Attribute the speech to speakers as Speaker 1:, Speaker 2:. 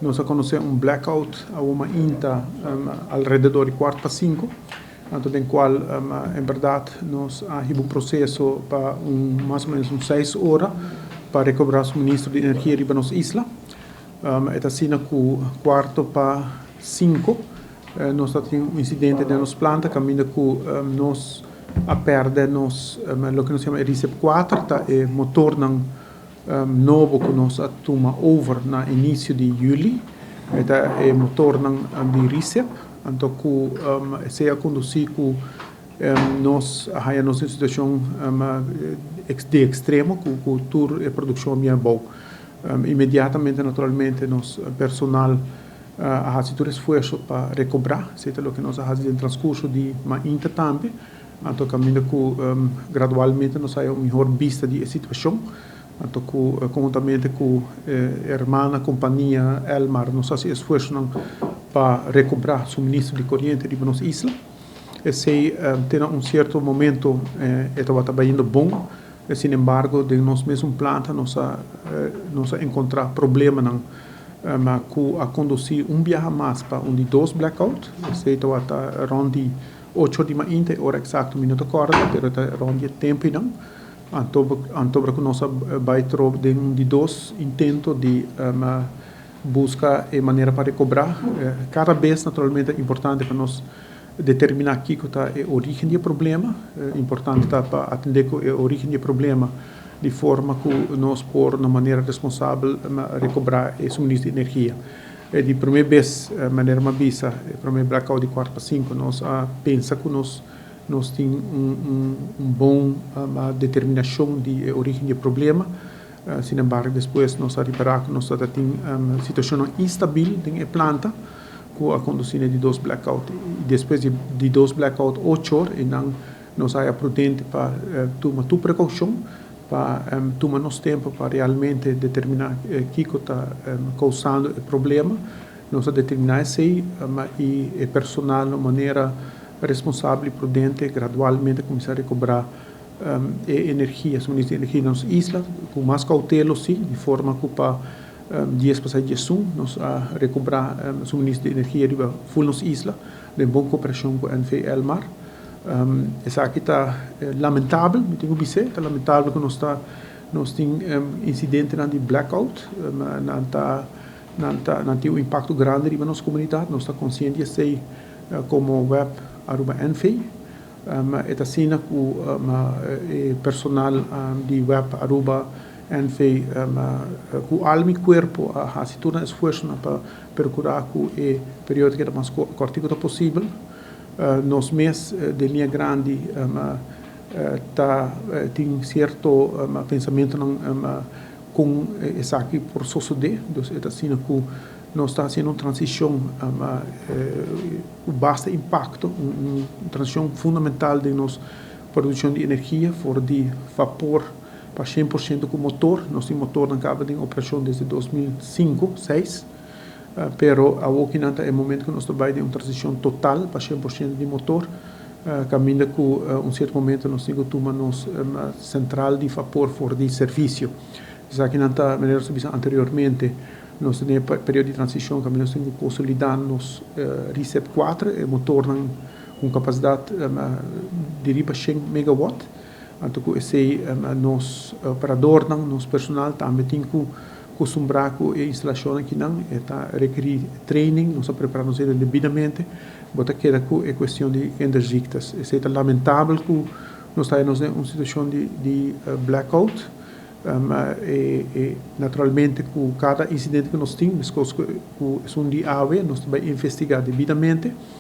Speaker 1: Nos a konosé un blackout awe mainta alrededor di 4:45, anto den kual en berdat nos a hiba un proseso pa un mas o ménos un 6 ora pa rekobrá suministro di energia riba nos isla. E ta asina ku 4:45 nos tin un insidente den nos planta kaminda ku nos a pèrdè nos loke nos yama Recip 4, ta e motor nan nobo ku nos a tuma over na inisio di yüli. Ta e motor nan di Recip, anto ku esei a kondusí ku nos a haña nos situashon di ekstremo ku tur e produkshon a bou. Inmediatamente, naturalmente, nos personal a hasi tur esfuerso pa rekobrá, esei ta loke nos a hasi den transkurso di mainta tambe, anto kaminda ku gradualmente nos a un mihó bista di situashon, anto ku konhuntamente ku hermana kompania Elmar nos a hasi esfuerso pa rekobrá suministro di koriente di nos isla. Esei tin un sierto momento tabata bayendo bon, sin embargo, den nos mes planta nos a enkontrá problema nan ku a kondusí un biaha mas pa un di dos blackout. Esei tabata rònt di 8 di mainta, ora eksakto mi no ta kòrda, pero ta rònt di tempu nan. Anto ku nos a bai den un di dos intento di buska e manera pa rekobrá. Kada bes, naturalmente, ta importante pa nos determiná kiko ta e orígen di problema. Importante ta pa atendé ku e orígen di problema di forma ku nos por, na manera responsabel, rekobrá e suministro di energia. E di promé bes, manera m'a bisa, e promé blackout di 4:45, nos a pensa ku nos tin un bon determinashon di orígen di problema. Sin embargo, despues nos a ripará ku nos tin un situashon instabil den planta, ku a kondusí di dos blackout. I despues di dos blackout 8 or, i nan nos a prudente pa tuma tur prekoushon, pa tuma nos tempu pa realmente determiná kiko ta kousando e problema. Nos a determiná esei i e personal, di manera responsabel i prudente, gradualmente kuminsá rekobrá e energia, suministro di energia na nos isla, ku mas koutela, sí, di forma ku pa 11:50 nos a rekobrá suministro di energia riba full nos isla, den bon kooperashon ku NV Elmar. Esaki ta lamentabel, mi tin ku bisa, ta lamentabel ku nos tin insidente di blackout, nan tin un impakto grandi riba nos komunidat. Nos ta konsiente esei komo WEB Aruba NV. E ta asina ku personal di WEB Aruba NV ku alma i kurpo a hasi tur esfuerso pa perkurá ku e periodo ku ta mas kòrtiku posibel. Nos mes di liña grandi ta tin sierto pensamentu ku esaki por sosodé. Anto, ta asina ku nos ta hasiendo un transishon ku basta impakto, un transishon fundamental di nos produkshon di energia, for di vapor pa 100% ku motor. Nos tin motor nan kaba den operashon desde 2005, 6, pero awor ku ta e momento ku nos ta den un transishon total pa 100% di motor, kaminda ku un sierto momento nos tin ku tuma nos sentral di vapor for di servisio. Esaki nan ta, manera nos a bisa anteriormente, nos tin un periodo di transishon ku nos tin ku konsolidá nos Recip 4, e motor ku kapasidat di riba 100 megawatt. Anto ku esei nos operador nan, nos personal tambe tin ku kustumbrá ku e instalashon aki nan, ta rekerí training, nos a prepará nos debidamente, bo ta keda ku e kuestion di kinderziektes. Esei ta lamentabel ku nos ta den un situashon di blackout. E naturalmente ku kada insidente ku nos tin, meskos ku esun di awe, nos ta bai investigá debidamente.